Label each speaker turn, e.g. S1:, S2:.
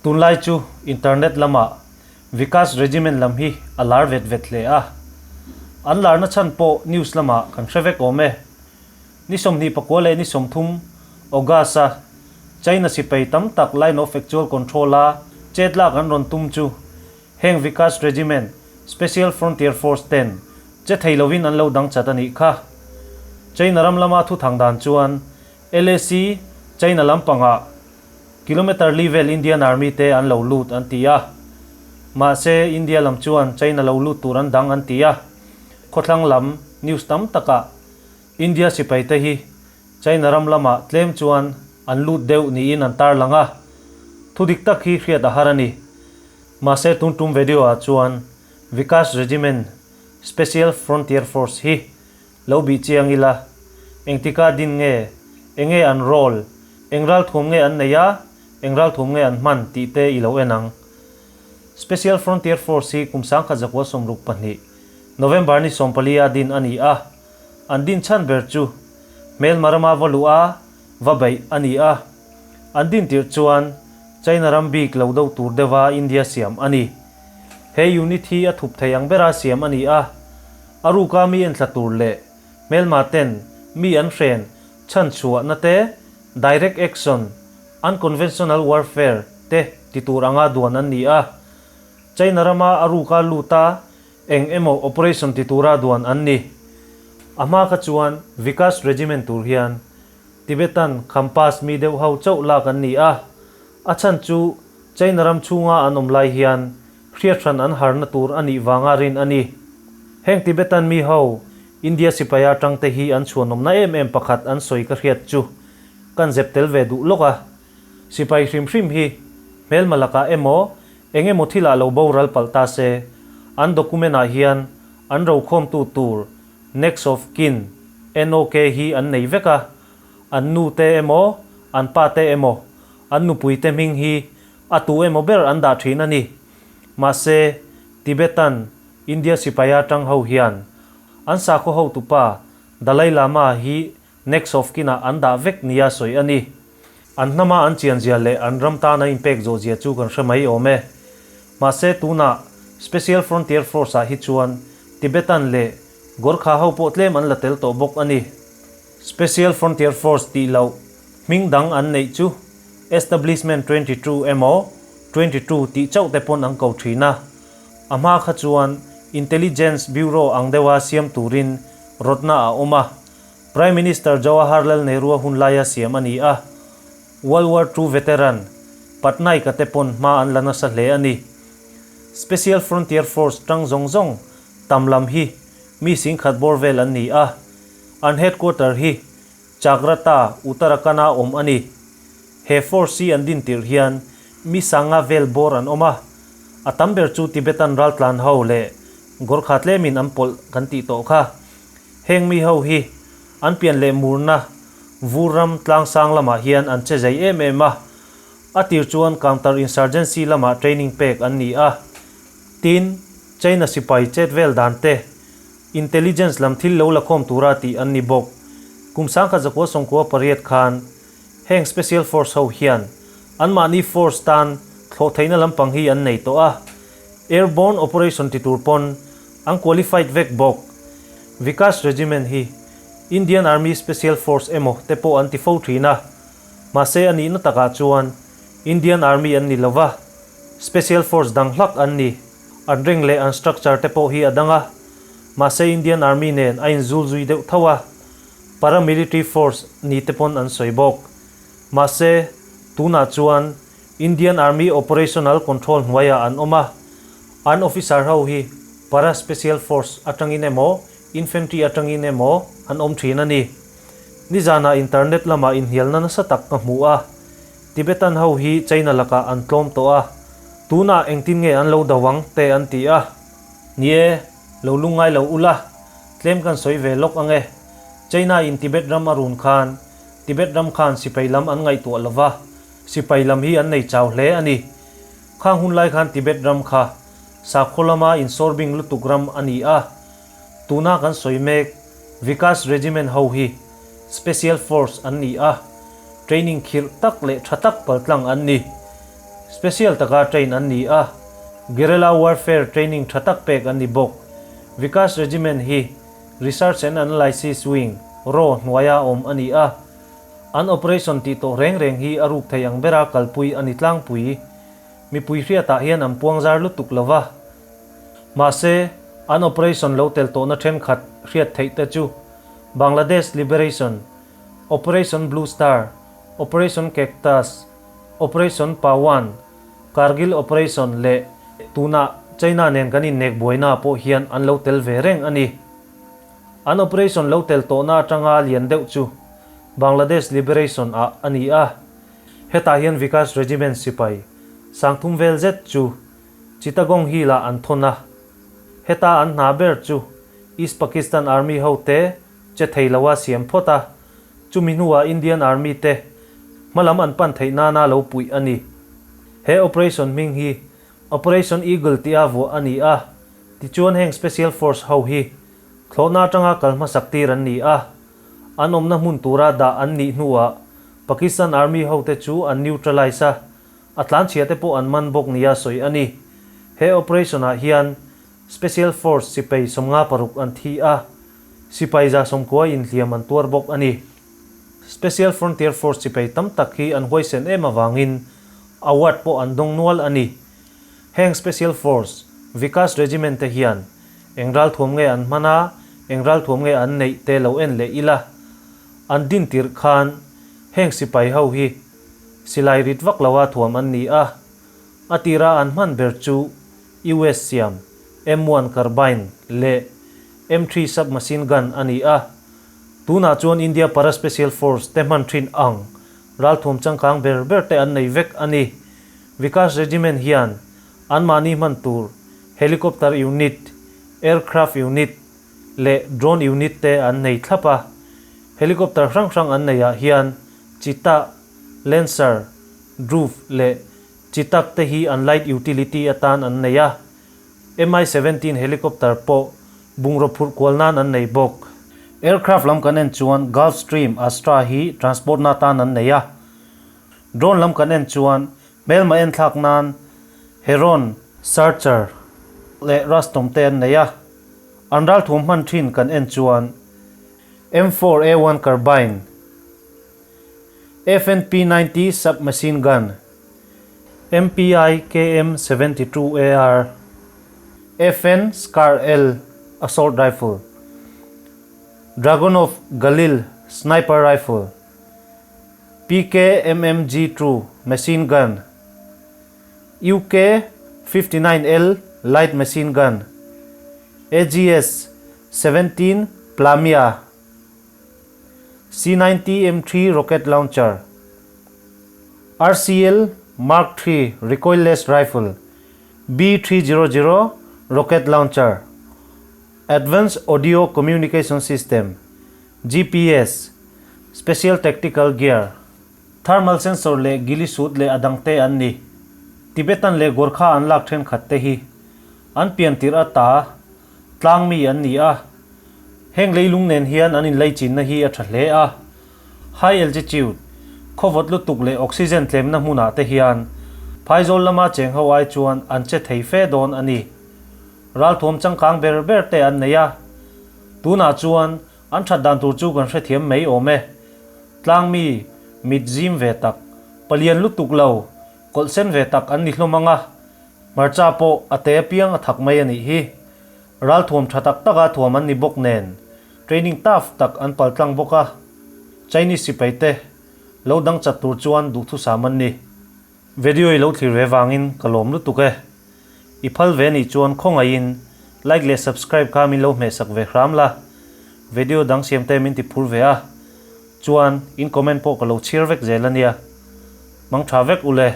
S1: Tunlai chu internet lamah Vikas Regiment lam hi a lar vet vet hle a. An larna chhan pawh news lamah kan hre vek awm e. Ni 24 leh ni 30 August-a China sipai tam tak Line of Actual Control-a chet lak an rawn tum chu heng Vikas Regiment, Special Frontier Force ten che thei lovin an lo dang chat a nih kha. China ram lama thu thang dan chuan LAC, China lampangah kilometre li vel Indian Army te an lo lut an ti a. Mahse, India lam chuan China lo lut tur an dang an ti a. Khawthlang lam news tam takah India sipai te hi China ram lamah tlem chuan an lut deuh niin an tarlang a. Thu dik tak hi hriat a har a ni. Mahse, tun tum video ah chuan Vikas Regiment, Special Frontier Force hi Lo bih chiang ila, engtika din nge, enge an role, eng ralthuam nge an neih a, eng ralthuam nge an hman tih te i lo en ang. Special Frontier Force hi kum 1962, November ni 14 a din a ni a, an din chhan ber chu hmelma rama va luh a, va beih a ni a. An din tirh chuan China ram bik lo do tur deuha India siam a ni. He unit hi a thup thei ang bera siam a ni a. A ruka mi enthla tur leh hmelma ten mi an hren chhan chhuahna te, direct action, unconventional warfare, te ti tur anga duan an ni a. China rama a ruka luta eng emaw operation ti tura duan an ni. A hma kha chuan Vikas Regiment tur hian Tibetan Khampas mi deuh ho chauh lak an ni a. A chhan chu China ram chhunga an awm lai hian hriathran an harna tur a nih vanga rin a ni. Heng Tibetan mi ho India sipaia tangte hi an chhuanawmna em em pakhat an sawi ka hriat chu kan zep tel ve duh lawk a. Sipai hrim hrim hi hmelma lakah emaw eng emaw thilah lo boral palh ta se, an document ah hian an rokhawmtu tur next of kin, NOK, hi an nei vek a, an nu te emaw an pa te emaw an nupui te hming hi A tu emaw ber an dah thin a ni. Mahse, Tibetan, India sipaia tang ho hian an sakhaw hotupa Dalai Lama hi next of kin ah an dah vek nia sawi a ni. An hnama an chianzia leh an ram tana inpek zawhzia chu kan hre mai awm e. Mahse, tunah Special Frontier Force ah hi chuan Tibetan leh Gorkha ho pawh tlem an la tel tawh bawk a ni. Special Frontier Force tih loh hming dang an neih chu Establishment 22 emaw 22 tih chauh te pawn an ko thin a. A hma kha chuan Intelligence Bureau ang deuha siam turin rawtna a awm a. Prime Minister Jawaharlal Nehru-a hun laia siam a ni a. World War Two veteran Patnaik-a te pawn hma an la nasa hle a ni. Special Frontier Force tang zawng zawng tam lam hi mi singkhat bawr vel an ni a. An headquarter hi Chakrata, Uttarakhand-a awm a ni. He force hi an din tirh hian mi sanga vel bawr an awm a, a tam ber chu Tibetan raltlan ho leh Gorkha tlemin an pawlh kan tih tawh kha. Heng mi ho hi an pian leh murna vur ram tlangsang lamah hian an che zei em em a, a tir chuan counter insurgency lamah training pek an ni a. Tin, China sipai chet vel dan te Intelligence lam thil lo la khawm tura tih an ni bawk. Kum 1998 khan heng Special Force ho hian anmahni force tan thlawh theihna lampang hi an nei tawh a, Airborne operation ti tur pawn an qualified vek bawk. Vikas Regiment hi Indian Army Special Force emaw te pawh an ti fo thin a, mahse a nihna takah chuan Indian Army an ni lova, Special Force dang hlak an ni. An rank leh an structure te pawh hi a dang a, mahse Indian Army nen a inzul zui deuh tho a, paramilitary force ni te pawn an sawi bawk. Mahse, tunah chuan Indian Army Operational Control hnuaiah an awm a, an officer ho hi para special force atangin emaw infantry atangin emaw an awm thin a ni. Nizanah internet lamah inhnialna nasa tak ka hmu a, Tibetan ho hi China lakah an tlawm tawh a, tunah engtin nge an lo do ang te an ti a. Ni e, lo lungngai lo ula, tlem kan sawi ve lawk ang e. China in Tibet ram a run khan, Tibet ram khan sipai lam an ngaihtuah lo va, sipai lam hi an nei chau hle a ni. Khang hun lai khan Tibet ram kha sakhaw lama insawrbing lutuk ram a ni a. Tuna kan sawi mek Vikas Regiment ho hi Special Force an ni a, training khirh tak leh tha tak paltlang an ni. Special taka train an ni a, guerrilla warfare training tha tak pek an ni bawk. Vikas Regiment hi Research and Analysis Wing, raw, hnuaia awm a ni a. An operation tih tawh reng reng hi a ruk thei ang bera kalpui a ni tlangpui. Mipui hriatah hian an puangzar lutuk lo va. Mahse, an operation lo tel tawhna thenkhat hriat theih te chu Bangladesh Liberation, Operation Blue Star, Operation Cactus, Operation Pawan, Kargil Operation leh tuna China nen kan innek buaina pawh hian an lo tel ve reng a ni. An operation lo tel tawhna atanga lian deuh chu Bangladesh Liberation ah a ni a. Hetah hian Vikas Regiment sipai sangthum vel zet chu Chittagong Hill-ah an thawn a. Heta an hna ber chu East Pakistan Army hote che thei loa siam phawt a, chumi hnuah Indian Army te hmalam an pan theih nana lo puih a ni. He operation hming hi Operation Eagle tia vuah a ni a, tichuan heng Special Force ho hi thlawhna atanga kal hmasak tir an ni a, an awmna hmun tura dah an nih hnuah Pakistan Army hote chu an neutralize a, a tlanchhia te pawh an man bawk nia sawi a ni. He operation ah hian Special Force sipai 56 an thi a, sipai 90 inhliam an tuar bawk a ni. Special Frontier Force sipai tam tak hi an huaisen em avangin award pawh an dawng nual a ni. Heng Special Force, Vikas Regiment te hian eng ralthuam nge an hman a, eng ralthuam nge an neih te lo en leh ila. An din tirh khan heng sipai ho hi silai rit vak loa thuam an ni a, a tira an hman ber chu US siam M1 Carbine leh M3 Submachine Gun a ni a. Tunah chuan India Para Special Force te hman thin ang ralthuam changkang ber ber te an nei vek a ni. Vikas Regiment hian anmahni hman tur Helicopter Unit, Aircraft Unit leh Drone Unit te an nei thlap a. Helicopter hrang hrang an neihah hian Cheetah, Lancer, Dhruv leh Chetak te hi an light utility atan an nei a. Mi 17 helicopter pawh bungraw phurh kual nan an nei bawk. Aircraft lam kan en chuan Gulfstream Astra hi transport na atan an nei a. Drone lam kan en chuan hmelma en thlak nan Heron, Searcher leh Rustom te an nei a. An ralthuam hman thin kan en chuan M4 A1 Carbine, FNP 90 Submachine Gun, MPI KM 72 AR, FN Scar L Assault Rifle, Dragunov Galil Sniper Rifle, PKMMG 2 Machine Gun, UK 59 L Light Machine Gun, AGS 17 Plamya, C90 M3 Rocket Launcher, RCL Mark III Recoilless Rifle, B300 Rocket Launcher, Advanced Audio Communication System, GPS, Special Tactical Gear, Thermal Sensor leh Ghillie Suit leh a dangte an ni. Tibetan leh Gorkha an lak thenkhat te hi an pian tirh ata tlang mi an ni a, heng leilung nen hian an inlaichinna hi a tha hle a. High altitude, khawvawt lutuk leh oxygen tlemna hmunah te hian phaizawl lama cheng ho ai chuan an che thei fe dawn a ni. Ralthuam changkang ber ber te an nei a, tunah chuan an that dan tur chu kan hrethiam mai awm e. Tlang mi mit zim ve tak, palian lutuk lo, kawlh sen ve tak an ni hlawm ang a, hmarcha pawh a te apiang a thak mai a nih hi. Ralthuam tha tak taka thuam an ni bawk nen, training tough tak an paltlang bawk a, Chinese sipai te lo dang chat tur chuan duhthusam an ni. Video i lo thlir ve vangin ka lawm lutuk e. I phal ve nih chuan khawngaihin like leh subscribe kha min lo hmehsak ve hram la, video dang siam te min ti phur ve a, chuan in comment pawh ka lo chhiar vek zel a nia. Mang tha vek ule.